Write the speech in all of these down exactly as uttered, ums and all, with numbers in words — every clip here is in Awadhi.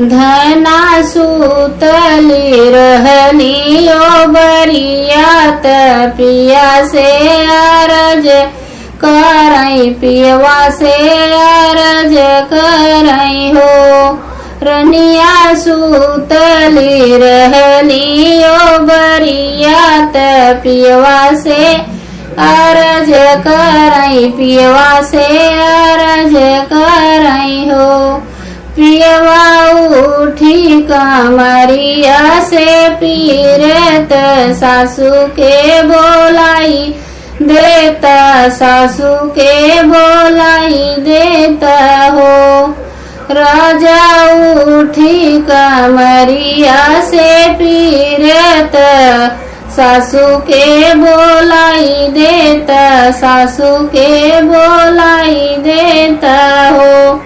धना सूतली रहली ओ बरिया, त पिया से अरज करई, पियवा से अरज करई हो। रनिया सूतली रहली ओ बरिया, त पियवा से अरज करई, पियवा से अरज करई हो। पियवा उठी कमरिया से पीरत, सासू के बोलाई देता, सासू के बोलाई देता हो। राजा उठी कमरिया से पीरत, सासू के बोलाई देता, सासू के बोलाई देता हो।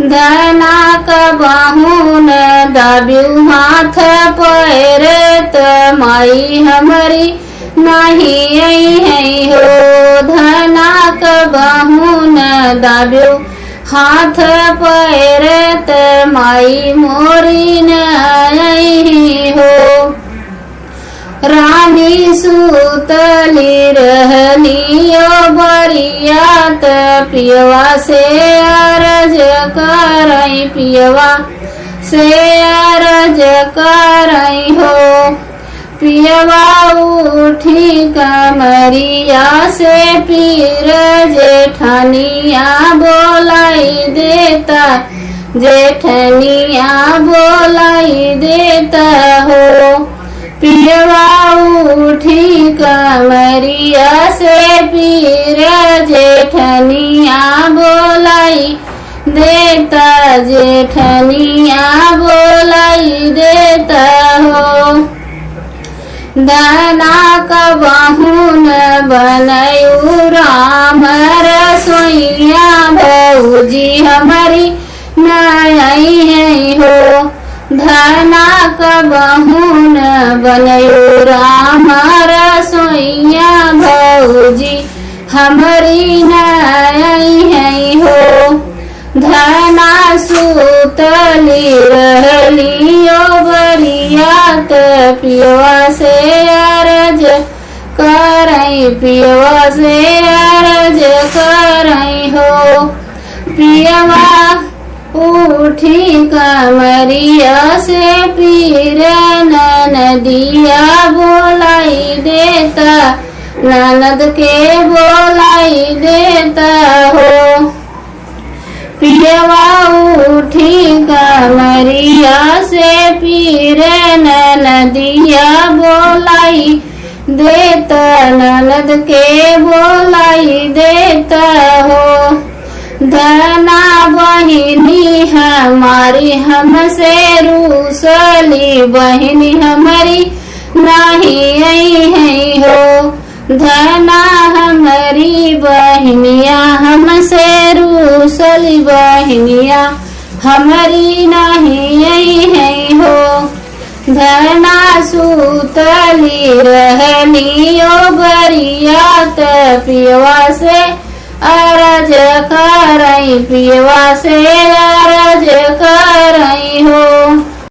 धना कबहूँ न दाब्यू हाथ पैर, त माई हमरी नाहीं अइहैं हो। धना कबहूँ न दाब्यू हाथ पैर, त माई मोरी न अइहैं हो। रानी सूतली रहली ओ बरिया, त पियवा से अरज करई, पियवा से अरज करई हो। पियवा उठी कमरिया से पीर, जेठनिया बोलाई देता, जेठनिया बोलाई देता हो। पियवा उठी कमरिया से पीर, जेठनिया बोलाई देता, जेठनिया बोलाई देता हो। धना कबहूँ न बनयू राम रसोइया, भौजी हमरी न अइहैं हो। धना कबहूँ न बनयू राम रसोइया, भौजी हमरी न अइहैं हो। धना सूतली रहली ओ बरिया, त पियवा से अरज करई, पियवा से अरज करई हो। पियवा उठी कमरिया से पीर, ननदिया बोलाई देता, ननद के बोलाई देता हो। पियवा उठी कमरिया से पीर, ननदिया बोलाई देता, ननद के बोलाई देता हो। धना बहिनी हमारी हमसे रूसली, बहिनी हमरी नाहीं अइहैं हो। धना हमरी बहिनिया हमसे रूसली, बहिनिया हमरी नाहीं अइहैं हो। धना सूतली रहली ओ बरिया, त पियवा से अरज करई, पियवा से अरज करई हो।